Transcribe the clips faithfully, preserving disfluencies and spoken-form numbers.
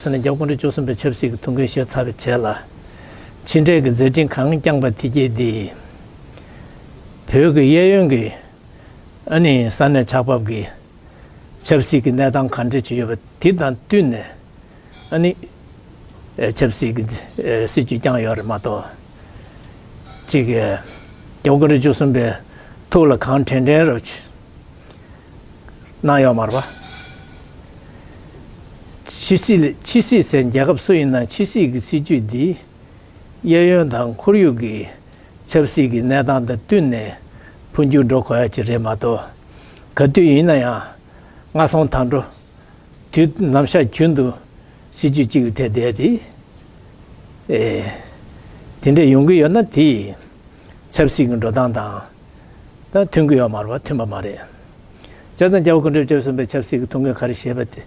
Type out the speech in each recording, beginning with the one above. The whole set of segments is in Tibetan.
ཟེར་ནས་རྒྱལ་བ་སྐུ་ཕྲེང་བཅུ་གསུམ་པའི་ཆབ་སྲིད་ཀྱི་ཐུགས་འགན་བཞེས་ཚར་བའི་རྗེས་ལ། ཕྱི་འབྲེལ་གྱི་མཛད་འཕྲིན་གང་བསྐྱངས་པ་དེ་གྱད་དེ། བོད་ཀྱི་གཡས་གཡོན་གྱི་ཨ་ནི་ས་གནས་ཆགས་བབ་ཀྱི་ཆབ་སྲིད་ཀྱི་གནས་སྟངས་ག་འདྲ་ཅིག་ཡོད་པ་དེ་དང་བསྟུན་ནས། ཨ་ནི་ཨེ་ཆབ་སྲིད་ཀྱི་ཨེ་སྲིད་ཇུས་བསྐྱངས་ཡོད་རེད་མ་གཏོགས། ཅིག་ཨེ་རྒྱལ་བ་སྐུ་ཕྲེང་བཅུ་གསུམ་པའི་ཐུགས་ལ་གང་དྲན་དྲན་རབ་ཅིག་གནང་ཡོད་མ་རེད་པ། ཕྱི་སྲིད་ཕྱི་སྲིད་ཟེར་རྒྱལ་ཁབ་སུ་ཡིན་ན་ཕྱི་སྲིད་ཀྱི་སྲིད་ཇུས་འདི་གཡས་གཡོན་དང་ཁོར་ཡུག་གི་ཆབ་སྲིད་ཀྱི་གནས་སྟངས་དང་བསྟུན་ནས་འཕོ་འགྱུར་འགྲོ་དགོས་ཡ་ཅིག་རེད་མ་གཏོགས། ག་དུས་ཡིན་ན་ཡང་སྔ་སོང་ད་འགྲོ། དུས་ནམ་ཞག་རྒྱུན་དུ་སྲིད་ཇུས་གཅིག་ལ་དེ་བསྡད་དེ། ཨེ། དེ་འདྲ་ཡོང་གི་ཡོད་ན་དེ་ཆབ་སྲིད་ཀྱི་འགྲོ་སྟངས་དང་ད་མཐུན་གྱི་ཡོད་མ་རེད་པ། མཐུན་པ་མ་རེད། བྱས་ཙང་རྒྱལ་བ་སྐུ་ཕྲེང་བཅུ་གསུམ་པའི་ཆབ་སྲིད་ཀྱི་ཐུགས་འགན་ག་རེ་བཞེས་པ་དེ།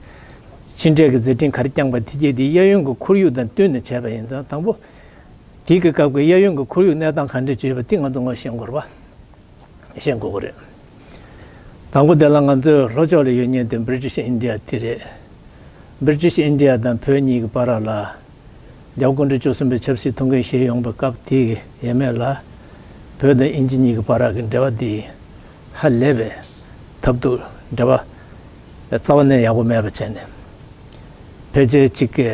ཕྱི་འབྲེལ་གྱི་མཛད་འཕྲིན་ག་རེ་བསྐྱངས་པ་དེ་གྱད་དེ་གཡས་གཡོན་གྱི་ཁོར་ཡུག་དང་བསྟུན་ནས་བྱས་པ་ཡིན་ཙང་དང་པོ། དེའི་གི་སྐབས་ཀྱི་གཡས་གཡོན་གྱི་ཁོར་ཡུག་གནས་སྟངས་ག་འདྲ་ཅིག་ཡོད་པ་དེ་ང་ཚོ་ངོ་ཤེས་དགོས་རེད་པ། ཤེས་དགོས་ཀྱི་རེད། དང་པོ་དེ་ལ་ང་ཚོའི་ལྷོ་ཕྱོགས་ལ་ཡོད་མཁན་དེ་British India དེ་རེད། British India དང་བོད་གཉིས་ཀྱི་བར་ལ་རྒྱལ་བ་སྐུ་ཕྲེང་བཅུ་གསུམ་པའི་ཆབ་སྲིད་ཐུགས་འགན་བཞེས་ཡོང་བའི་སྐབས་དེའི་ཡས་མས་ལ། བོད་དང་དབྱིན་ཇི་གཉིས་ཀྱི་བར་གྱི་འབྲེལ་བ་འདི་ཧ་ལས་པའི་ཐབས་སྡུག་འབྲེལ་བ་རྩ་བ་ནས་ཡག་པོ་མེད་པ་བྱས་ནས། ཕལ་ཆེར་གཅིག་གི་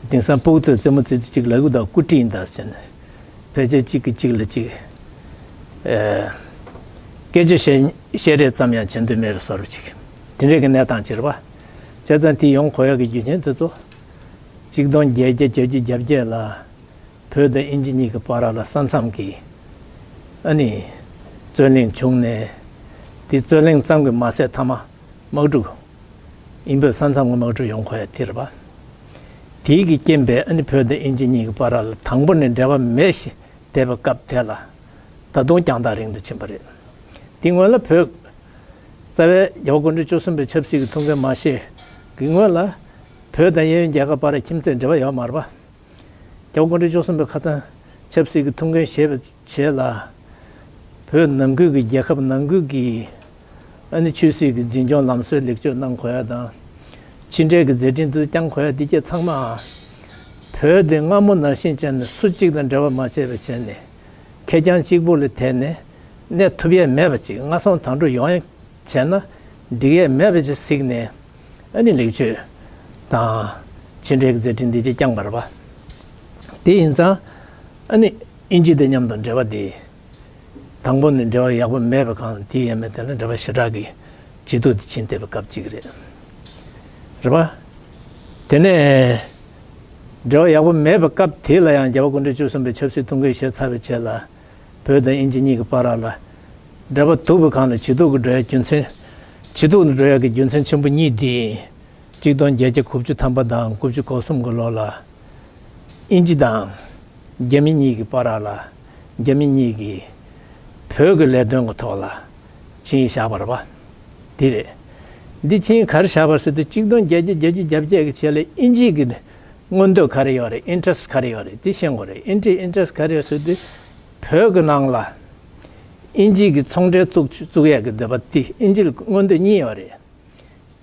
དེང་སང་ཕྲུ་གུ་ཚོས་རྩེད་མོ་རྩེ་དུས་གཅིག་ལབ་ཀྱི་འདུག་སྐུ་དྲིན་ཡིན་ད་ཟེར་ནས། ཕལ་ཆེར་གཅིག་གིས་གཅིག་ལ་གཅིག་ཨེ། སྐད་ཆ་བཤད་བཤད་རེས་ཙམ་ཡང་བྱེད་འདོད་མེད་པའི་བཟོ་འདྲ་ཅིག་དེ་འདྲའི་གི་གནས་སྟངས་ཅིག་རེད་པ། བྱས་ཙང་དེ་ཡོང་དགོས་ཡག་གི་རྒྱུ་རྐྱེན་དེ་ཚོ། གཅིག་སྟོང་བརྒྱད་བརྒྱ་བརྒྱད་ཅུ་གྱ་བརྒྱད་ལ་བོད་དང་དབྱིན་ཇི་གཉིས་ཀྱི་བར་ལ་ས་མཚམས་ཀྱི་ཨ་ནི་རྩོད་གླེང་བྱུང་ནས། དེ་རྩོད་གླེང་ཙམ་གྱིས་མ་ཟད་མཐའ་མ་དམག་འཁྲུག་དབྱིན་བོད་ས་མཚམས་ཀྱི་དམག་འཁྲུག་ཡོང་དགོས་ཡ་དེ་རེད་པ། དེའི་གི་རྐྱེན་པས་ཨ་ནི་བོད་དང་དབྱིན་ཇི་གཉིས་ཀྱི་བར་ལ་དང་པོ་ནས་འབྲེལ་བ་མེད་བཞིན་བསྡད་པའི་སྐབས་དེ་ལ། ད་དུང་རྒྱང་ཐག་རིང་དུ་ཕྱིན་པ་རེད། དེ་སྔོན་ལ་བོད་རྩ་བའི་རྒྱལ་བ་སྐུ་ཕྲེང་བཅུ་གསུམ་པའི་ཆབ་སྲིད་ཀྱི་ཐུགས་འགན་མ་བཞེས་ཀྱི་སྔོན་ལ། བོད་དང་གཡས་གཡོན་རྒྱལ་ཁབ་བར་ཁྱིམ་མཚེས་འབྲེལ་བ་ཡོད་མ་རེད་པ། རྒྱལ་བ་སྐུ་ཕྲེང་བཅུ་གསུམ་པའི་ཁ་སང་ཆབ་སྲིད་ཀྱི་ཐུགས་འགན་བཞེས་པའི་རྗེས་ལ། བོད་ནང་ཁུལ་གྱི་རྒྱལ་ཁབ་ནང་ཁུལ་གྱི་ཨ་ནི་ཆོས་སྲིད་ཀྱི་འཛིན་སྐྱོང་ལམ་སྲོལ་ལེགས་བཅོས་གནང་དགོས་ཡ་དང་། ཕྱི་འབྲེལ་གྱི་མཛད་འཕྲིན་དེ་བསྐྱང་དགོས་ཡ་དེ་གྱད་ཚང་མ། བོད་དེ་སྔ་མོ་ནང་བཞིན་བྱས་ནས་སུ་གཅིག་དང་འབྲེལ་བ་མ་བྱས་པ་བྱས་ནས། ཁེར་རྐྱང་གཅིག་པུ་ལ་དེད་ནས་གནས་ཐུབ་ཡས་མེད་པ་ཅིག་སྔ་སོང་ད་འགྲོ་ཡོང་ཡས་བྱས་ན་འགྲིག་ཡས་མེད་པ་ཅིག་གཟིགས་ནས། ཨ་ནི་ལེགས་བཅོས་དང་ཕྱི་འབྲེལ་གྱི་མཛད་འཕྲིན་འདི་གྱད་བསྐྱངས་པ་རེད་པ། དེ་ཡིན་ཙང་ཨ་ནི་དབྱིན་ཇི་དང་མཉམ་དུ་འབྲེལ་བ་འདི་དང་པོ་ནས་འབྲེལ་བ་ཡག་པོ་མེད་པའི་སྒང་དེའི་ཡས་མས་དེ་ལ་འབྲེལ་བ་ཞེ་དྲག་གི་ཇེ་སྡུག་ཏུ་ཕྱིན་བསྡད་པའི་སྐབས་ཅིག་རེད། རེད་པ། དེ་ནས་འབྲེལ་བ་ཡག་པོ་མེད་པའི་སྐབས་དེ་ལ་ཡང་རྒྱལ་བ་སྐུ་ཕྲེང་བཅུ་གསུམ་པའི་ཆབ་སྲིད་ཐུགས་འགན་བཞེས་ཚར་བའི་རྗེས་ལ། བོད་དང་དབྱིན་ཇི་གཉིས་ཀྱི་བར་ལ་འབྲེལ་བ་སྡུག་པའི་སྒང་ལ་ཇེ་སྡུག་གི་འགྲོ་ཡ་རྒྱུ་མཚན། ཇེ་སྡུག་ཏུ་འགྲོ་ཡ་གི་རྒྱུ་མཚན་ཆེན་པོ་གཉིས་དེ། གཅིག་སྟོང་བརྒྱད་བརྒྱ་དགུ་བཅུ་ཐམ་པ་དང་དགུ་བཅུ་གོ་གསུམ་གྱི་ལོ་ལ། དབྱིན་ཇི་དང་རྒྱ་མི་གཉིས་ཀྱི་བར་ལ། རྒྱ་མི་གཉིས་ཀྱིས་བོད་ཀྱི་ལས་དོན་གྱི་ཐོག་ལ་ཆིངས་ཡིག་བཞག་པ་རེད་པ། དེ་རེད། འདི་ཆིངས་ཡིག་ག་རེ་བཞག་པ་ཟེར་དུས་གཅིག་སྟོང་བརྒྱད་བརྒྱ་བརྒྱད་ཅུ་གྱ་བརྒྱད་ཀྱི་རྗེས་ལ་དབྱིན་ཇི་གི་མངོན་འདོད་ག་རེ་ཡོད་རེད། interest ག་རེ་ཡོད་རེད། དེ་ཤེས་དགོས་རེད། དབྱིན་ཇིའི་interest ག་རེ་ཡོད་ཟེར་དུས། བོད་ཀྱི་ནང་ལ་དབྱིན་ཇི་གི་ཚོང་འབྲེལ་བཙུགས་བཙུགས་ཡས་ཀྱི་འདོད་པ་དེ། དབྱིན་ཇི་ལ་མངོན་འདོད་གཉིས་ཡོད་རེད།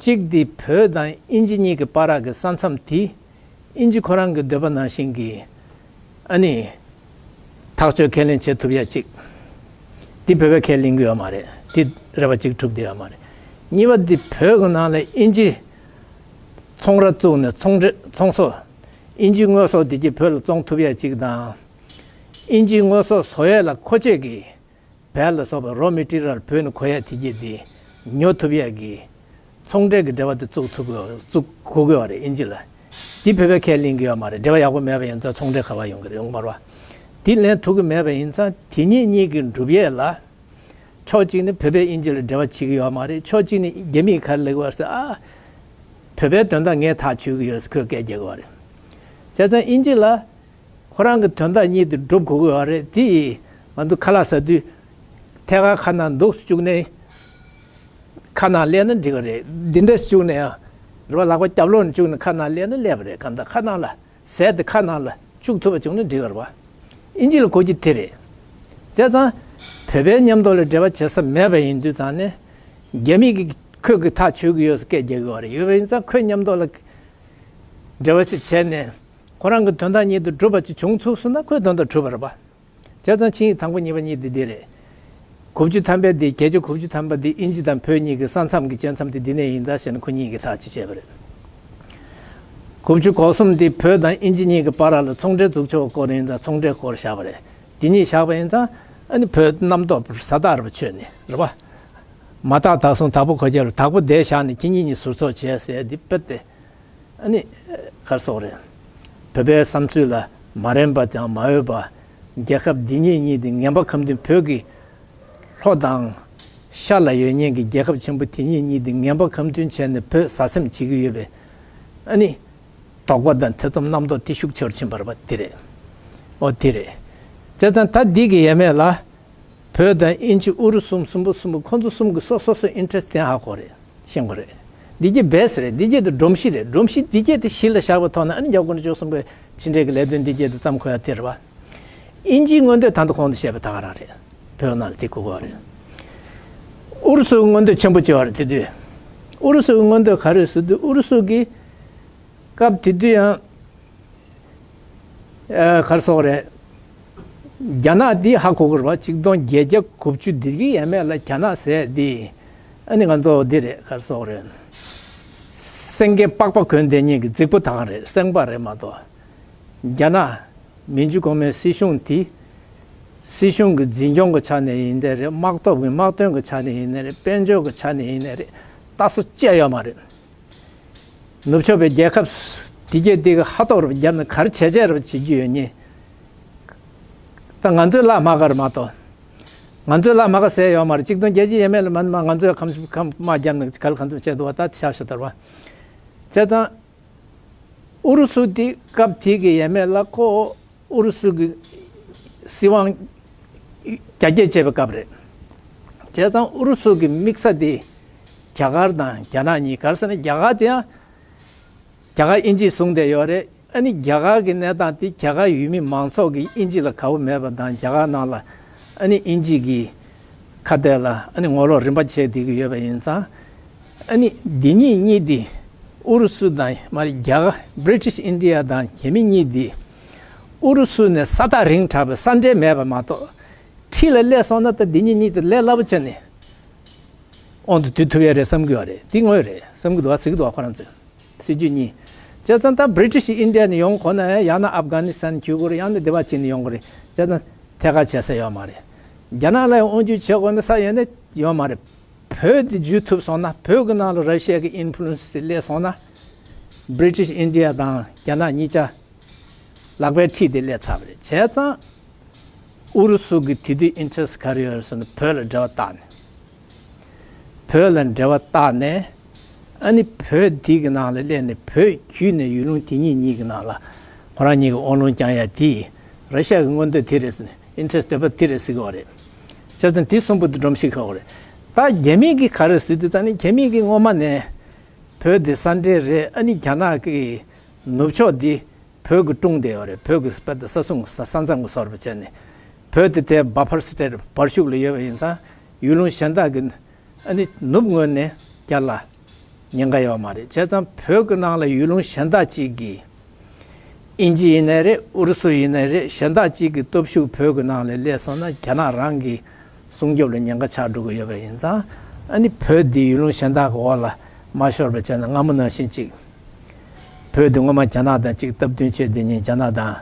གཅིག་དེ་བོད་དང་དབྱིན་ཇི་གཉིས་ཀྱི་བར་གྱི་ས་མཚམས་དེ། དབྱིན་ཇི་ཁོ་རང་གི་འདོད་པ་ནང་བཞིན་གྱི་ཨ་ནི་ཐག་གཅོད་ཁས་ལེན་བྱེད་ཐུབ་ཡ་གཅིག་དེ་བོད་པས་ཁས་ལེན་གྱི་ཡོད་མ་རེད། དེ་རེ་བ་གཅིག་གྲུབ་བསྡད་ཡོད་མ་རེད། གཉིས་པ་དེ་བོད་ཀྱི་ནང་ལ་དབྱིན་ཇི་ཚོང་ར་བཙུགས་ནས་ཚོང་འབྲེལ་ཚོང་ཟོག་དབྱིན་ཇིའི་དངོས་ཟོག་དེ་གྱད་བོད་ལ་བཙོང་ཐུབ་ཡ་གཅིག་དང་། དབྱིན་ཇིའི་དངོས་ཟོག་བཟོ་ཡས་ལ་མཁོ་ཆས་ཀྱི་བལ་ལ་སོགས་པའི་raw material བོད་ནས་མཁོ་ཡ་དེ་གྱད་དེ་ཉོ་ཐུབ་ཡ་གི་ཚོང་འབྲེལ་གྱི་འབྲེལ་བ་དེ་བཙུགས་ཐུབ་ཀྱི་བཙུགས་དགོས་ཀྱི་ཡོད་རེད། དབྱིན་ཇི་ལ་དེ་བོད་པས་ཁས་ལེན་གྱི་ཡོད་མ་རེད། འབྲེལ་བ་ཡག་པོ་མེད་པ་ཡིན་ཙང་ཚོང་འབྲེལ་ག་པར་ཡོང་གི་རེད། ཡོང་མ་རེད་པ། དེ་ལེན་ཐུབ་ཀྱི་མེད་པ་ཡིན་ཙང་དེ་གཉིས་གཉིས་ཀྱི་འགྲུབ་ཡས་ལ། ཕྱོགས་གཅིག་ནས་བོད་པས་དབྱིན་ཇི་ལ་འབྲེལ་བ་བྱེད་ཀྱི་ཡོད་མ་རེད། ཕྱོགས་གཅིག་ནས་རྒྱ་མིས་ག་རེ་ལབ་ཀྱི་ཡོད་ཟེར། ཨ། བོད་པའི་དོན་དག་ངས་ཐག་ཆོད་ཀྱི་ཡོད་ཟེར་ཁོས་སྐད་རྒྱག་གི་ཡོད་རེད། བྱས་ཙང་དབྱིན་ཇི་ལ་ཁོ་རང་གི་དོན་དག་གཉིས་དེ་སྒྲུབ་དགོས་ཀྱི་ཡོད་རེད། དེ་ཡིས་ང་ཚོ་ཁ་ལག་ཟ་དུས་ཐད་ཀར་ཁ་ནང་འདུག་བཅུག་ནས་ཁ་ནང་སླེབས་ན་འགྲིག་གི་རེད། འདི་འདྲ་བཅུག་ནས་ཡང་རེད་པ། ལག་པ་རྒྱབ་ལོགས་ནས་བཅུག་ནས་ཁ་ནང་སླེབས་ན་སླེབས་པ་རེད། གང་ལྟར་ཁ་ནང་ལ། ཟས་དེ་ཁ་ནང་ལ་བཅུག་ཐུབ་པ་བྱུང་ན་འགྲིག་གི་རེད་པ། དབྱིན་ཇི་ལ་དགོས་རྒྱུ་དེ་རེད། བྱས་ཙང་བོད་པའི་མཉམ་དུ་ལ་འབྲེལ་བ་བྱེད་ས་མེད་པ་ཡིན་དུས་ཙང་ནས། རྒྱ་མི་གི་ ཁོས་ཀྱི་ཐག་ཆོད་ཀྱི་ཡོད་སྐད་རྒྱག་གི་ཡོད་རེད། ཡོད་པ་ཡིན་ཙང་ཁོས་མཉམ་དུ་ལ་འབྲེལ་བ་ཞིག་བྱས་ནས་ཁོ་རང་གི་དོན་དག་ཉིད་དུ་གྲུབ་པ་ཅིག་བྱུང་ཚུགས་སོང་ན་ཁོའི་དོན་དག་གྲུབ་པ་རེད་པ། བྱས་ཙང་ཆིངས་ཡིག་དང་པོ་གཉིས་པ་གཉིས་དེ་འདི་རེད། དགུ་བཅུ་ཐམ་པའི་འདི་བརྒྱད་ཅུ་གོ་བཅུ་ཐམ་པ་འདི་དབྱིན་ཇི་དང་བོད་གཉིས་ཀྱི་ས་མཚམས་ཀྱི་བཅད་མཚམས་དེ་འདི་ནས་ཡིན་ད་ཟེར་ནས་ཁོ་གཉིས་ཀྱིས་ཐག་གཅིག་བྱས་པ་རེད། དགུ་བཅུ་གོ་གསུམ་འདི་བོད་དང་དབྱིན་ཇི་གཉིས་ཀྱི་བར་ལ་ཚོང་འབྲེལ་འཛུགས་ཆོག་སྐོར་ཡིན་ད་ཚོང་འབྲེལ་སྐོར་བཞག་པ་རེད། འདི་གཉིས་བཞག་པ་ཡིན་ཙང་ཨ་ནི་བོད་རྣམ་རྟོག་ཟ་ཐག་རེད་པ་ཆོད་ནས་རེད་པ། མ་དག་དག་སོང་དྭགས་པོ་གོ་རྒྱལ་དྭགས་པོ་བསྡད་བཞག་ནས་ཁྱེད་གཉིས་གཉིས་ཟུར་ཚོགས་བྱས་ཟེར་འདི་དཔེ་དེ། ཨ་ནི། ག་རེ་ཟེར་དགོས་རེད། བོད་པའི་བསམ་ཚུལ་ལ་མ་རན་པ་དང་མ་འོས་པ། རྒྱལ་ཁབ་འདི་གཉིས་གཉིས་དེ་ངན་པ་ཁ་མཐུན། བོད་ཀྱི་ལྷོ་དང་ཤར་ལ་ཡོད་མཁན་གྱི་རྒྱལ་ཁབ་ཆེན་པོ་དེ་གཉིས་གཉིས་དེ་ངན་པ་ཁ་མཐུན་བྱས་ནས་བོད་ཟ་སེམས་བྱེད་ཀྱི་ཡོད་པས། ཨ་ནི། དོགས་པ་དང་ཐེ་ཚོམ་རྣམ་རྟོག་དེ་ཤུགས་ཆེ་རུ་ཕྱིན་པ་རེད་པ་དེ་རེད། ཨོ་དེ་རེད། བྱས་ཙང་ད་འདི་གི་ཡས་མས་ལ། བོད་དང་དབྱིན་ཇི་ཨུ་རུ་སུ་གསུམ་པོ་གསུམ་པོ་ཁོང་ཚོ་གསུམ་གྱི་སོ་སོ་སོའི་ཨིན་ཊི་རེ་སི་དེ་ཧ་གོ་རེད། ཤེས་དགོས་རེད། འདི་གྱད་བེ་སི་རེད། འདི་གྱད་དེ་སྒྲོམ་གཞི་རེད། སྒྲོམ་གཞི་འདི་གྱད་དེ་གཞི་ལ་བཞག་པའི་ཐོག་ནས་ཨ་ནི་རྒྱལ་བ་དགུང་གྲངས་བཅུ་གསུམ་པའི་ཕྱི་འབྲེལ་གྱི་ལས་དོན་འདི་གྱད་དེ་བརྩམས་དགོས་ཡ་དེ་རེད་བ། དབྱིན་ཇིའི་མངོན་འདོད་ད་ལྟ་གོང་དུ་བཤད་པ་ད་ག་རང་རེད། བོད་ནང་ལ་དེ་དགོས་ཀྱི་ཡོད་རེད། ཨུ་རུ་སུའི་མངོན་འདོད་ཆེན་པོ་ཅིག་ཡོད་རེད་དེ་དུས། ཨུ་རུ་སུའི་མངོན་འདོད་ག་རེ་ཟེར་དུས་ཨུ་རུ་སུ་གིས་སྐབས་དེ་དུས་ཡང་། ཨ། ག་རེ་ཟེར་དགོས་རེད། རྒྱ་ནག་འདི་ཧ་གོ་གི་རེད་བ། ཆིག་སྟོང་བརྒྱད་བརྒྱ་གོ་བཅུ་འདི་གི་ཡས་མས་ལ་རྒྱ་ནག་ཟེར་འདི། ཨ་ནི་ང་ཚོ་འདི་རེད། ག་རེ་ཟེར་དགོས་རེད། སེང་གེ་པགས་པ་གོན་བསྡད་མཁན་གྱི་རྫིག་པོ་དག་རེད། སེམས་པ་རེད་མ་གཏོགས། རྒྱ་ནག་མན་ཇུ་གོང་མའི་སྲིད་གཞུང་དེ། སྲིད་གཞུང་གི་འཛིན་སྐྱོང་གི་ཆ་ནས་ཡིན་ནའི་རེད། དམག་སྟོབས་ཀྱི་དམག་དོན་གྱི་ཆ་ནས་ཡིན་ནའི་རེད། དཔལ་འབྱོར་གྱི་ཆ་ནས་ཡིན་ནའི་རེད། ལྟ་ས་ཅི་ཡང་ཡོད་མ་རེད། ནུབ་ཕྱོགས་པའི་རྒྱལ་ཁབ་དེ་གྱད་དེ་གིས་ཧ་ཐོག་རུ་བརྒྱབ་ནས་ག་རེ་བྱས་བྱས་རུ་བྱེད་རྒྱུ་ཡོད་ནི། ད་ང་ཚོའི་ལག་དམག་ག་རེ་མ་གཏོགས། ང་ཚོའི་ལག་དམག་ག་ཟེར་ཡོད་མ་རེད། ཆིག་སྟོང་བརྒྱད་བརྒྱ་ཡས་མས་ལ་མ་མ་ང་ཚོའི་ཁམས་ཁམས་དམག་བརྒྱབ་ནས་ག་ལ་གང་འཚམ་བྱས་འདུག་བ། ད་ཤ་ཤ་དར་བ། བྱས་ཙང་། ཨུ་རུ་སུ་དེ་སྐབས་དེ་གི་ཡས་མས་ལ་ཁོ་ཨུ་རུ་སུ་གི་སྲིད་དབང་རྒྱ་སྐྱེད་བྱས་པའི་སྐབས་རེད། བྱས་ཙང་ཨུ་རུ་སུ་གི་དམིགས་ས་དེ་རྒྱ་གར་དང་རྒྱ་ནག་གཉིས། ག་རེ་ཟེར་ན་རྒྱ་གར་དེ་ཡང་རྒྱ་གར་དབྱིན་ཇིས་བཟུང་བསྡད་ཡོད་རེད། ཨ་ནི་རྒྱ་གར་གྱི་གནས་སྟངས་དེ་རྒྱ་གར་ཡུལ་མི་མང་ཚོགས་ཀྱིས་དབྱིན་ཇི་ལ་དགའ་པོ་མེད་པ་དང་། རྒྱ་གར་ནང་ལ་ཨ་ནི་དབྱིན་ཇི་གི་ཁ་གཏད་ལ་ཨ་ནི་ངོ་ལོག་རིམ་པ་བྱས་བསྡད་ཀྱི་ཡོད་པ་ཡིན་ཙང་། ཨ་ནི་འདི་གཉིས་གཉིས་དེ་ཨུ་རུ་སུ་དང་མ་རེད། རྒྱ་གར་British India དང་རྒྱ་མི་གཉིས་དེ་ཨུ་རུ་སུ་ནས་ས་ཐག་རིང་དྲགས་པའི་ས་འབྲེལ་མེད་པ་མ་གཏོགས། འཁྲིས་ལ་སླེབས་སོང་ན་ད་འདི་གཉིས་གཉིས་དེ་ལས་སླ་པོ་བྱས་ནས་དབང་དུ་བསྡུ་ཐུབ་ཡ་རེད་བསམ་གྱི་ཡོད་རེད། འདི་དངོས་རེད་བསམ་གྱི་འདུག་བ། ཟེར་གྱི་འདུག་བ་ཁོ་རང་ཚོས། སྲིད་ཇུས་གཉིས། བྱས་ཙང་ད་British India ནས་ཡོང་དགོས་ན་ཡང་ན་ཨབ་གྷ་ནི་སི་ཐན་འགྱུར་དགོས་རེད། ཡང་ན་དེ་བ་ཅིག་ནས་ཡོང་དགོས་རེད། བྱས་ཙང་ཐད་ཀར་བྱེད་ས་ཡོད་མ་རེད། རྒྱ་ནག་ལ་ཡང་དབང་སྒྱུར་བྱེད་དགོས་ན་ས་ཡོད་ན་ཡོད་མ་རེད། བོད་དེ་འཇུས་ཐུབ་སོང་ན། བོད་ཀྱི་ནང་ལ་ར་ཤི་ཡ་གི་ཨིན་ཕུ་ལུ་ཨེན་སི་དེ་སླེབས་སོང་ན། British India དང་རྒྱ་ནག་གཉིས་ཆ་ལག་པའི་འཁྲིས་དེ་སླེབས་ཚར་བ་རེད། བྱས་ཙང་། ཨུ་རུ་སུ་གི་དེ་དུས་ཨིན་ཊི་རེ་སི་ག་རེ་ཡོད་རེད་ཟེར་ན་བོད་ལ་འབྲེལ་བ་བཏགས་ནས། བོད་ལ་འབྲེལ་བ་བཏགས་ནས། ཨ་ནི་བོད་འདི་གི་ནང་ལ་སླེབས་ནས་བོད་བརྒྱུད་ནས་ཡུལ་ལུང་དེ་གཉིས་གཉིས་ཀྱི་ནང་ལ་ཁོ་རང་གཉིས་ཀྱི་དབང་ལུང་བསྐྱང་ཡ་དེ་ར་ཤི་ཡ་གི་མངོན་འདོད་དེ་རེད་ཟེར་ནས། ཨིན་ཊི་རེ་སི་འདོད་པ་དེ་རེད་ཟེར་གི་ཡོད་རེད། བྱས་ཙང་དེ་གསུམ་པོ་དེ་སྒྲོམ་གཞི་ཁ་ཡོད་རེད། ད་རྒྱ་མི་གིས་ག་རེ་ཟེར་དུས་ཙང་ནི་རྒྱ་མི་གིས་སྔོན་མ་ནས་བོད་དེ་ས་འབྲེལ་རེད། ཨ་ནི་རྒྱ་ནག་གི་ནུབ་ཕྱོགས་འདི་བོད་ཀྱིས་བཀྲུངས་བསྡད་ཡོད་རེད། བོད་ཀྱི་དཔེ་དེ་ས་སྲུང་ས་ས་མཚམས་ཀྱི་བཟོ་འདྲ་བྱས་ནས། བོད་དེ་དེ་བྷ་ཕར་སི་ཊེཊ་བར་ཤུགས་ལ་ཡོད་པ་ཡིན་ཙང་ཡུལ་ལུང་གཞན་དག་གི་ཨ་ནི་ནུབ་ངོས་ནས་རྒྱ་ལ་ཉེན་ཁ་ཡོད་མ་རེད། བྱས་ཙང་བོད་ཀྱི་ནང་ལ་ཡུལ་ལུང་གཞན་དག་ཅིག་གིས་དབྱིན་ཇི་ཡིན་ནའི་རེད། ཨུ་རུ་སུ་ཡིན་ནའི་རེད། གཞན་དག་ཅིག་གི་སྟོབས་ཤུགས་བོད་ཀྱི་ནང་ལ་སླེབས་སོང་ན་རྒྱ་ནག་རང་གི་སྲུང་སྐྱོབ་ལ་ཉེན་ཁ་ཆགས་འགྲོ་གི་ཡོད་པ་ཡིན་ཙང་། ཨ་ནི་བོད་འདི་ཡུལ་ལུང་གཞན་དག་གི་འོག་ལ་མ་ཤོར་བ་བྱས་ན། སྔ་མོ་ནང་བཞིན་ཅིག་བོད་འདི་སྔོན་མ་རྒྱ་ནག་དང་ཅིག་སྟབས་བསྟུན་བྱས་བསྡད་མཁན། རྒྱ་ནག་དང་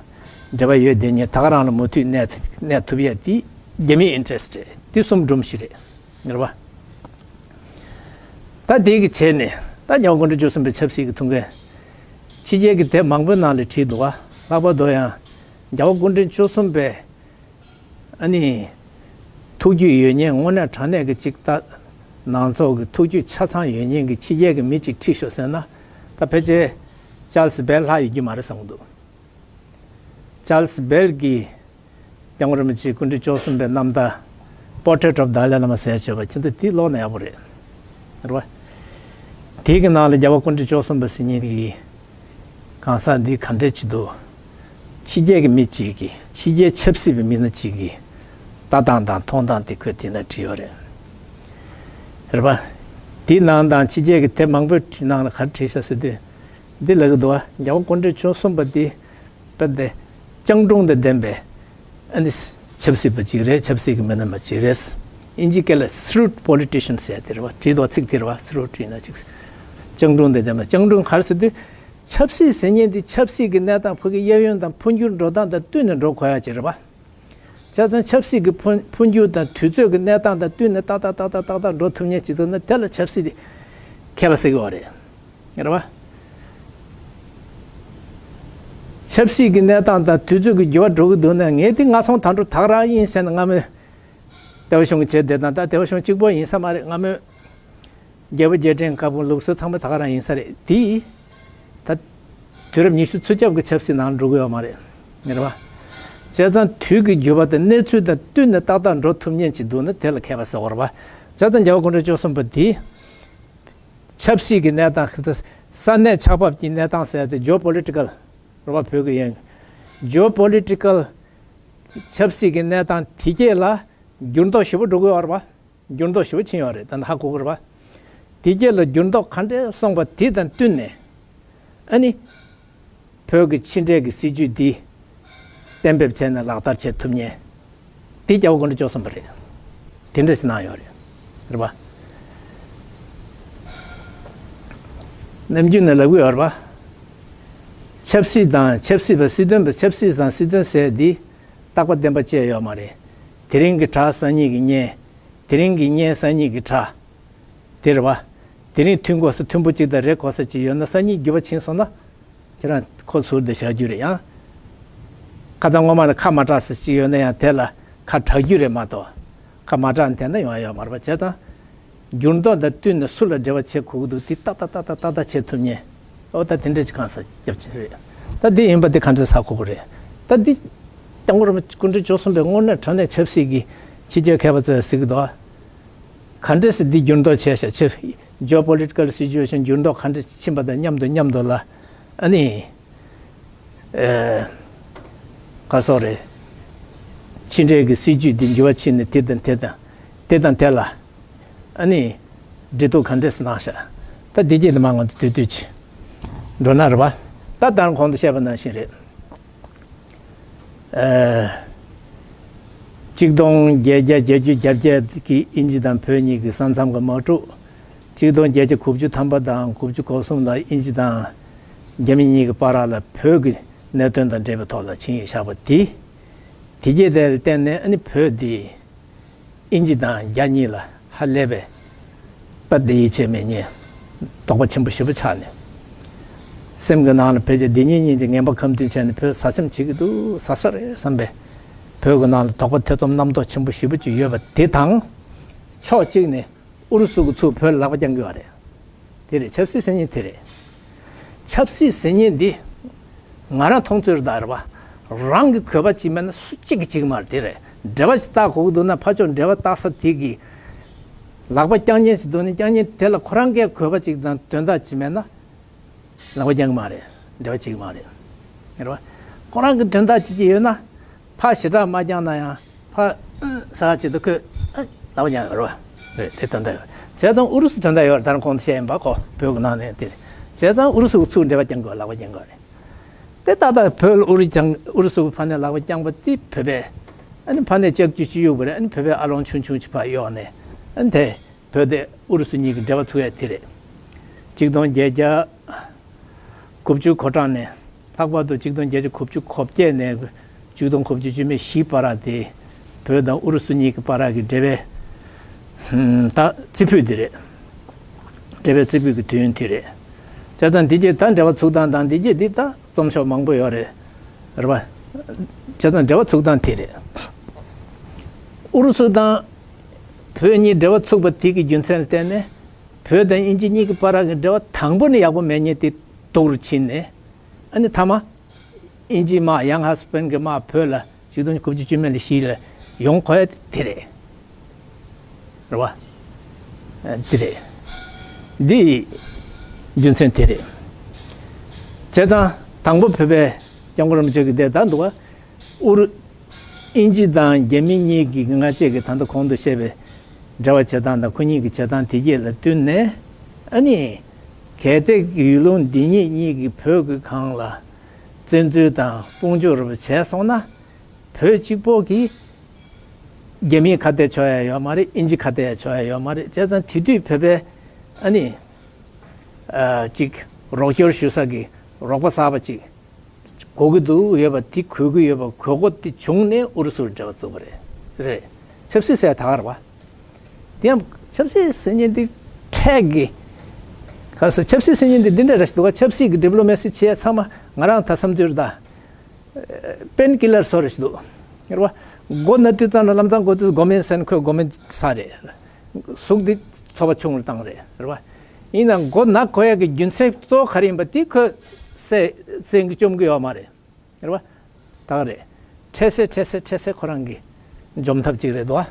འབྲེལ་བ་ཡོད་བསྡད་མཁན། ད་ག་རང་ལ་མུ་མཐུད་གནས་གནས་ཐུབ་ཡ་དེ་རྒྱ་མིའི་ཨིན་ཊི་རེ་སི་རེད། དེ་གསུམ་སྒྲོམ་གཞི་རེད། རེད་པ། ད་དེ་གི་བྱས་ནས་ད་རྒྱལ་བ་དགུང་གྲངས་བཅུ་གསུམ་པའི་ཆབ་སྲིད་ཀྱི་ཐུགས་འགན། ཕྱི་རྒྱལ་གྱི་དེབ་མང་པོའི་ནང་ལ་བྲིས་འདུག་བ། ལྷག་པར་དུ་ཡང་རྒྱལ་བ་དགུང་གྲངས་བཅུ་གསུམ་པའི་ཨ་ནི། ཐུགས་རྒྱུས་ཡོད་མཁན། དངོས་གནས་དྲང་གནས་ཀྱི་ཅིག་ད་ནང་ཚོགས་ཀྱི་ཐུགས་རྒྱུས་ཆ་ཚང་ཡོད་མཁན་གྱི་ཕྱི་རྒྱལ་གྱི་མི་ཅིག་ཁྲིད་ཤོག་ཟེར་ན། ད་ཕལ་ཆེར་ཅཱལ་སི་བེལ་ལྷག་ཡོད་ཀྱི་མ་རེད་བསམ་གྱི་འདུག་ཅཱལ་སི་བེལ་གྱིས་སྐྱབས་མགོན་རིན་པོ་ཆེ་དགུང་གྲངས་བཅུ་གསུམ་པའི་རྣམ་ཐར། Portrait of Dalai Lama ཟེར་བྱས་པ་ཁྱེད་ཚོ་དེ་ཀློག་ན་ཡག་པོ་རེད། རེད་པ། དེ་གི་ནང་ལ་རྒྱལ་བ་དགུང་གྲངས་བཅུ་གསུམ་པ་ཟེར་མཁན་གྱི་གང་ཟག་འདི་ག་འདྲ་ཅིག་འདུག་ཕྱི་རྒྱལ་གྱི་མི་གཅིག་གིས། ཕྱི་རྒྱལ་ཆབ་སྲིད་པའི་མི་སྣ་གཅིག་གིས་ལྟ་སྟངས་དང་མཐོང་སྟངས་དེ་ཁོས་དེ་ན་བྲིས་ཡོད་རེད། རེད་པ། དེའི་ནང་དང་ཕྱི་རྒྱལ་གྱི་དེབ་མང་པོའི་ནང་ལ་ག་རེ་བྲིས་ཤག་ཟེར་དུས། འདི་ལབ་ཀྱི་འདུག་བ། རྒྱལ་བ་སྐུ་ཕྲེང་བཅུ་གསུམ་པ་འདི་དཔེ་དེ་སྤྱང་གྲུང་དང་ལྡན་པའི་ཨ་ནི་ཆབ་སྲིད་པ་ཅིག་རེད། ཆབ་སྲིད་ཀྱི་མི་སྣ་མ་ཅིག་རེད། ཨིན་ཇིའི་སྐད་ལ་shrewd politician ཟེར་དེ་རེད་བ། བྲིས་འདུག་བ། ཚིག་དེ་རེད་བ། shrewd ཡིན་ན་ཅིག་སྤྱང་གྲུང་དང་ལྡན་པ། སྤྱང་གྲུང་ག་རེ་ཟེར་དུས། ཆབ་སྲིད་ཟེར་མཁན་འདི་ཆབ་སྲིད་ཀྱི་གནས་སྟངས་ཕ་གི་གཡས་གཡོན་དང་འཕོ་འགྱུར་འགྲོ་སྟངས་དང་བསྟུན་ནས་འགྲོ་དགོས་ཡ་ཅིག་རེད་བ། བྱས་ཙང་ཆབ་སྲིད་ཀྱི་འཕོ་འཕོ་འགྱུར་དང་དུས་ཚོད་ཀྱི་གནས་སྟངས་དང་བསྟུན་ནས་ཏག་ཏག་ཏག་ཏག་ཏག་ཏག་འགྲོ་ཐུབ་མཁན་ཅིག་འདུག་ན་དེ་ལ་ཆབ་སྲིད་དེ་མཁས་པ་ཟེར་གྱི་ཡོད་རེད། རེད་བ། ཆབ་སྲིད་ཀྱི་གནས་སྟངས་དང་དུས་ཚོད་ཀྱི་འགྱུར་བ་འགྲོ་གི་འདུག་ན། ངས་དེ་ང་སོང་ད་འགྲོ་ད་ག་རང་ཡིན་ཟེར་ན། སྔ་མོའི་ལྟེ་བ་གཞུང་གི་བྱས་དེ་དང་ད་ལྟེ་བ་གཞུང་གཅིག་པོ་ཡིན་ས་མ་རེད། སྔ་མོའི་རྒྱལ་པོ་རྒྱལ་ཕྲན་སྐབས་ལུགས་སྲོལ་ཚང་མ་ད་ག་རང་ཡིན་ས་རེད། དེ་ད་དུས་རབས་ཉི་ཤུ་ཚུན་ཆད་ཀྱི་ཆབ་སྲིད་ནང་འགྲོ་གི་ཡོད་མ་རེད། རེད་བ། བྱས་ཙང་དུས་ཀྱི་འགྱུར་བ་དང་གནས་ཚུལ་དང་བསྟུན་ནས་ཏག་ཏག་འགྲོ་ཐུབ་མཁན་ཅིག་འདུག་ན་དེ་ལ་མཁས་པ་ཟེར་བ་རེད་བ། བྱས་ཙང་རྒྱལ་བ་སྐུ་ཕྲེང་བཅུ་གསུམ་པ་དེས་ཆབ་སྲིད་ཀྱི་གནས་སྟངས། ས་གནས་ཆགས་བབ་ཀྱི་གནས་སྟངས་ཟེར་ཏེ་geopolitical རེད་བ། བོད་ཀྱི་ཡིན། geopolitical ཆབ་སྲིད་ཀྱི་གནས་སྟངས་དེ་གྱད་ལ་འགྱུར་ལྡོག་ཞེ་པོ་འགྲོ་གི་ཡོད་རེད་བ། འགྱུར་ལྡོག་ཞེ་པོ་ཕྱིན་ཡོད་རེད། ད་ནི་ཧ་གོ་གི་རེད་བ། དེ་རྗེས་ལ་འགྱུར་ལྡོག་ག་འདྲས་སོང་བ་དེ་དང་བསྟུན་ནས། ཨ་ནི། བོད་ཀྱི་ཕྱི་འབྲེལ་གྱི་སྲིད་ཇུས་འདི་གཏན་འབེབས་བྱས་ནས་ལག་བསྟར་བྱེད་ཐུབ་མཁན། དེ་རྒྱལ་བ་སྐུ་ཕྲེང་བཅུ་གསུམ་པ་རེད། དེ་འདྲ་ཞིག་གནང་ཡོད་རེད། རེད་པ། ནམ་རྒྱུན་ནས་ལབ་ཀྱི་ཡོད་རེད་པ། ཆབ་སྲིད་དང་ཆབ་སྲིད་པ། སྲིད་དོན་པ། ཆབ་སྲིད་དང་སྲིད་དོན་ཟེར་འདི་རྟག་པ་བདེན་པ་བཅས་ཡོད་མ་རེད། དེ་རིང་གི་བྲག་སང་ཉིན་གྱི་གཉེན། དེ་རིང་གི་གཉེན་སང་ཉིན་གྱི་བྲག། དེ་རེད་བ། དེ་རིང་མཐུན་དགོས་ས་མཐུན་པོ་གཅིག་དང་རེད་དགོས་ས་གཅིག་ཡོད་ན། སང་ཉིན་འགྱུར་བ་ཕྱིན་སོང་ན། ཁྱེད་རང་ཁོ་ཟུར་དུ་བཞག་རྒྱུ་རེད། ཡང་ཁ་སང་སྔོན་མ་ལ་ཁ་མ་གྲགས་ས་གཅིག་ཡོད་ན་ཡང་དེ་ལ་ཁ་གྲག་རྒྱུ་རེད་མ་གཏོགས། ཁ་མ་གྲགས་ན་དེ་འདྲ་ཡོང་ཡ་ཡོད་མ་རེད་པ། བྱས་ཙང་། འགྱུར་ལྡོག་དང་བསྟུན་ནས་སུ་ལ་འབྲེལ་བ་བྱེད་དགོས་ཀྱི་འདུག་དེ་ཏག་ཏག་ཏག་ཏག་ཏག་ཏག་བྱེད་ཐུབ་མཁན། ཨོ་ད་དེ་འདྲ་ཅིག་གང་ཟག་རྒྱབ་ཆེན་རེད། ད་འདི་ཡིན་པ་འདི་ག་འདྲ་ཧ་གོ་གི་རེད། ད་འདི་སྐྱབས་མགོན་རིན་པོ་ཆེ་སྐུ་ཕྲེང་བཅུ་གསུམ་པས་དངོས་གནས་དྲང་གནས་ཆབ་སྲིད་ཀྱི་ཕྱི་རྒྱལ་མཁས་པ་ཚོས་ཟེར་གྱི་འདུག་ག་འདྲས་སེ་འདི་འགྱུར་ལྡོག་བྱས་ཤག་ཆེ། geopolitical situation འགྱུར་ལྡོག་ག་འདྲས་ཕྱིན་པ་དང་མཉམ་དུ་མཉམ་དུ་ལ། ཨ་ནི། ཨེ། ག་སོགས་རེད། ཕྱི་འབྲེལ་གྱི་སྲིད་ཇུས་འདི་འགྱུར་བ་ཕྱིན་ནས་དེ་དང་དེ་དང་། དེ་དང་དེ་ལ། ཨ་ནི། འབྲེལ་གཏུག་ག་འདྲས་སེ་གནང་ཤག་ད་འདི་རྗེས་ལ་མ་ངོ་དུ་དུས་དུས་ཀྱི་འགྲོ་ན་རེད་པ། ད་ལྟར་གོང་དུ་བཤད་པ་ནང་བཞིན་རེད། ཨ། གཅིག་སྟོང་བརྒྱད་བརྒྱ་བརྒྱད་ཅུ་གྱ་བརྒྱད་ཀྱི་དབྱིན་ཇི་དང་བོད་གཉིས་ཀྱི་ས་མཚམས་ཀྱི་དམག་འཁྲུག་གཅིག་སྟོང་བརྒྱད་བརྒྱ་དགུ་བཅུ་ཐམ་པ་དང་དགུ་བཅུ་གོ་གསུམ་ལ་དབྱིན་ཇི་དང་རྒྱ་མི་གཉིས་ཀྱི་བར་ལ་བོད་ཀྱི་གནད་དོན་དང་འབྲེལ་བའི་ཐོག་ལ་ཆིངས་ཡིག་བཞག་པ་དེ། དེ་རྗེས་དེར་བརྟེན་ནས་ཨ་ནི་བོད་འདི། དབྱིན་ཇི་དང་རྒྱ་གཉིས་ལ་ཧ་ལས་པའི་དཔའ་དེ་ཡིད་ཆེས་མེད་མཁན། དོགས་པ་ཆེན་པོ་ཞེ་པོ་ཆགས་ནས། སེམས་ཀྱི་ནང་ལ་ཕལ་ཆེར་སྡིག་ཉེས་གཉིས་ཀྱི་ངན་པ་ཁ་མཐུན་བྱས་ནས་བོད་ཟ་སེམས་བྱེད་ཀྱི་འདུག་ཟ་ས་རེད་བསམ་པའི། བོད་ཀྱི་ནང་ལ་དོགས་པ་ཐེ་ཚོམ་རྣམ་རྟོག་ཆེན་པོ་ཞེ་པོ་ཅིག་ཡོད་པ་དེ་དང་། ཕྱོགས་གཅིག་ནས་ཨུ་རུ་སུ་གིས་ཚུར་བོད་ལ་ལག་པ་བརྐྱང་གི་ཡོད་རེད། དེ་རེད། ཆབ་སྲིད་ཟེར་མཁན་དེ་རེད། ཆབ་སྲིད་ཟེར་མཁན་འདི། ང་རང་མཐོང་ཚོད་རེད་ད་རེད་པ། རང་གི་དགོས་པ་ཅིག་མེད་ན་སུ་གཅིག་གིས་བྱེད་ཀྱི་མ་རེད། དེ་རེད། འབྲེལ་བ་ཞིག་བཏགས་དགོས་ཀྱི་འདུག་ན་ཕར་ཕྱོགས་འབྲེལ་བ་བཏགས་ས་དེ་གིས་ལག་པ་བརྐྱང་མཁན་ཞིག་འདུག་ན་བརྐྱང་མཁན་དེ་ལ་ཁོ་རང་གི་དགོས་པ་ཅིག་དང་དོན་དག་ཅིག་མེད་ན། ལག་པ་བརྐྱང་གི་མ་རེད། འབྲེལ་བ་བྱེད་ཀྱི་མ་རེད། རེད་པ། ཁོ་རང་གི་དོན་དག་ཅིག་ཅིག་ཡོད་ན། ཕར་ཞེ་དྲག་མ་བརྐྱངས་ན་ཡང་ཕར་ཨ་ཟེར་བ་ཅིག་ཏུ་ཁོས་ཨ་ལག་པ་བརྐྱང་ཡོད་རེད་པ། རེད། དེ་དོན་དག་ཡོད། བྱས་ཙང་ཨུ་རུ་སུ་དོན་དག་ཡོད་རེད། ད་རུང་གོང་དུ་བཤད་ཡིན་པ་ཁོ་བོད་ཀྱི་ནང་ནས་དེ་རེད། བྱས་ཙང་ཨུ་རུ་སུ་ཚུར་འབྲེལ་བ་བརྐྱང་དགོས། ལག་པ་བརྐྱང་དགོས་རེད། དེ་ཏག་ཏག་བོད་ལ་ཨུ་རུ་བརྐྱང་ཨུ་རུ་སུ་གི་ཕར་ནས་ལག་པ་བརྐྱངས་པ་དེ་བོད་པས་ཨ་ནི་ཕར་ནས་ལྕགས་ཀྱུ་ཅིག་གཡུག་པ་རེད། ཨ་ནི་བོད་པས་ཨ་ལོང་ཆུང་ཆུང་ཅིག་ཕར་གཡོགས་ནས་ཨ་ནི་དེ། བོད་དེ་ཨུ་རུ་སུ་གཉིས་ཀྱི་འབྲེལ་བ་ཚུགས་ཡ་དེ་རེད། གཅིག་སྟོང་བརྒྱད་བརྒྱ་དགུ་བཅུ་གོ་གྲངས་ནས། ལྷག་པར་དུ་གཅིག་སྟོང་བརྒྱད་བརྒྱ་དགུ་བཅུ་གོ་བརྒྱད་ནས་གཅིག་སྟོང་དགུ་བཅུ་བཅུ་མེད་བཞིའི་བར་དེ། བོད་དང་ཨུ་རུ་སུ་གཉིས་ཀྱི་བར་གྱི་འབྲེལ་བའི་ད་རྩེ་ཕུད་དེ་རེད། འབྲེལ་བའི་རྩེ་ཕུད་ཀྱི་དུས་ཡུན་དེ་རེད། བྱས་ཙང་འདི་རྗེས་ད་འབྲེལ་བ་ཚུགས་སྟངས་དང་འདི་རྗེས་འདི་ད་རྩོམ་ཤོག་མང་པོ་ཡོད་རེད། རེད་པ། བྱས་ཙང་འབྲེལ་བ་ཚུགས་སྟངས་དེ་རེད། ཨུ་རུ་སུ་དང་བོད་གཉིས་འབྲེལ་བ་ཚུགས་པ་དེ་གི་རྒྱུ་མཚན་ལ་བརྟེན་ནས། བོད་དང་དབྱིན་ཇི་གཉིས་ཀྱི་བར་གྱི་འབྲེལ་བ་དང་པོ་ནས་ཡག་པོ་མེད་མཁན་དེ་སྡུག་རུ་ཕྱིན་ནས། ཨ་ནི་མཐའ་མ། དབྱིན་ཇིའི་དམག་ཡང་ཧ་སི་པན་གྱི་དམག་བོད་ལ་གཅིག་སྟོང་དགུ་བཅུ་བཅུ་མེད་ལ་བཞི་ལ་ཡོང་དགོས་ཡ་དེ་རེད། རེད་པ། ཨ། དེ་རེད། འདི་རྒྱུ་མཚན་དེ་རེད། བྱས་ཙང་དང་པོ་བོད་པའི་སྐྱབས་མགོན་རིན་པོ་ཆེ་གིས་དེ་ལྟར་འདུག་པ། ཨུ་རུ། དབྱིན་ཇི་དང་རྒྱ་མི་གཉིས་ཀྱིས་སྔ་རྗེས་ཀྱི་ད་ལྟ་གོང་དུ་བཤད་པའི་ འབྲེལ་བ་བྱེད་སྟངས་དང་ཁོ་གཉིས་ཀྱི་བྱེད་སྟངས་དེ་གྱད་ལ་བསྟུན་ནས། ཨ་ནི་གལ་ཏེ་ཡུལ་ལུང་འདི་ཉིད་གཉིས་ཀྱི་བོད་ཀྱི་སྒང་ལ་བཙན་འཛུལ་དང་དཔུང་འཇུག་རུ་བྱས་སོང་ན། བོད་གཅིག་པོ་གིས་རྒྱ་མིའི་ཁ་གཏད་ཆོད་ཡ་ཡོད་མ་རེད། དབྱིན་ཇི་ཁ་གཏད་ཡ་ཆོད་ཡ་ཡོད་མ་རེད། བྱས་ཙང་དེ་དུས་བོད་པའི་ཨ་ནི་ཨ་ཅིག་རོགས་སྐྱོར་ཞུ་ས་གི་རོགས་པ་གསར་པ་ཅིག་དགོས་ཀྱི་འདུག་ཡོད་པ་དེ་གོ་གི་ཡོད་པ་གོ་གོ་དེ་བྱུང་ནས་ཨུ་རུ་སུར་འབྲེལ་བ་བཙུགས་པ་རེད། རེད། ཆབ་སྲིད་ཟེར་ད་ག་རེད་བ། དེ་ཡང་ཆབ་སྲིད་ཟེར་མཁན་དེ་ཁྲལ་གི་ག་རེ་ཟེར། ཆབ་སྲིད་ཟེར་མཁན་དེ་འདི་འདྲ་རེད་འདུག་ག་ཆབ་སྲིད་ཀྱི་ཌི་པི་ལོ་མེ་སི་བྱེད་ཡ་ཚང་མ་ང་རང་ད་བསམ་ཚུལ་ད། པེན་ཀི་ལར་བཟོ་འདྲ་ཞིག་འདུག་རེད་བ། མགོ་ན་དུས་ཙམ་ལ་ལམ་སང་མགོ་དུས་མགོ་མེན་སེན་ཁོས་མགོ་མེན་ས་རེད། གཟུགས་འདི་ཚོར་བ་ཆུང་རུ་བཏང་རེད། རེད་བ། ཡིན་ནའང་མགོ་ན་གོ་ཡ་གི་རྒྱུ་མཚན་གཙོ་བོ་ག་རེ་ཡིན་པ་དེ་ཁོས་སེ་སེང་གི་བཅོམ་གི་ཡོད་མ་རེད། རེད་བ། ད་ག་རེད། འཕྲལ་སེལ་འཕྲལ་སེལ་འཕྲལ་སེལ་ཁོ་རང་གི་འཇོམས་ཐབས་ཅིག་རེད་དོ།